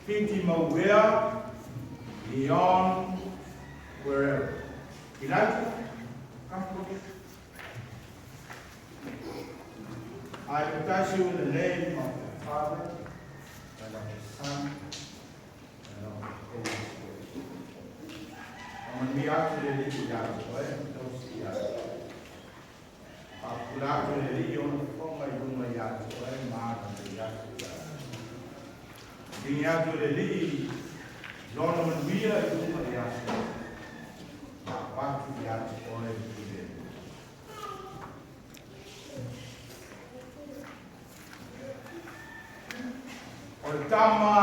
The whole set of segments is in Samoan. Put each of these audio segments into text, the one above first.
Fiti Mauea Leon Guerrero. Elijah, come close. I baptize you in the name of the Father, and of the Son, and of the Holy Spirit. Faamanuia atu le Alii ia te oe ma tausi ia te oe. Faapupula atu le Alii ona fofoga i luga ia te oe ma agalelei atu ia te oe. Ligi atu le Alii lona manuia i luga ia te oe, ma avatu ia te oe le filemu. O le tama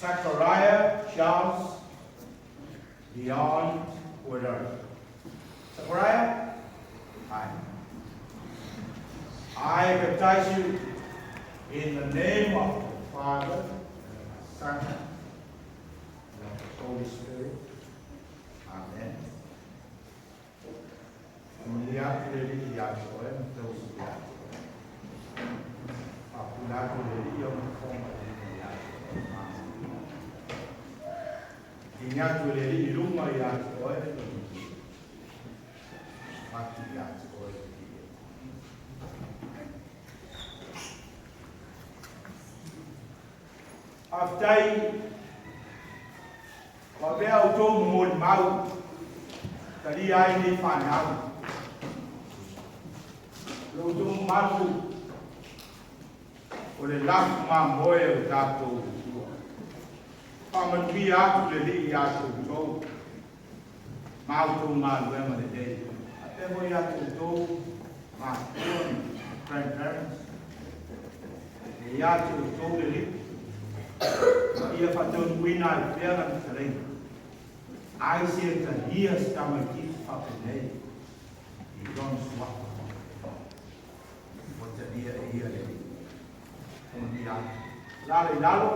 Zachariah Charles Leon Guerrero. Zachariah, hi. I baptize you in the name of the Father, and of the Son, and of the Holy Spirit. Amen. Faamanuia atu le Alii ia te oe ma tausi ia te oe. Faapupula atu le Alii ona fofoga i luga ia te oe ma agalelei atu. Ligi atu le Alii i luga ia te oe lona manuia. Avatu ia te oe le filemu. Faafetai ua avea outou ma molimau talia ai nei fanau. Lo outou mamalu o le lafu mamoe o tatou Atua. Faamanuia atu le Alii ia te outou ma outou galuega lelei. Faapea foi ia te outou matua ma grandparents. E ia te outou le Alii ma ia faataunuuina ai pea lana fetalaiga. Ai se talia se tamaitiiti faapenei i lona suafa ua talia e ia le Alii. Faamanuia atu. Lalo i lalo.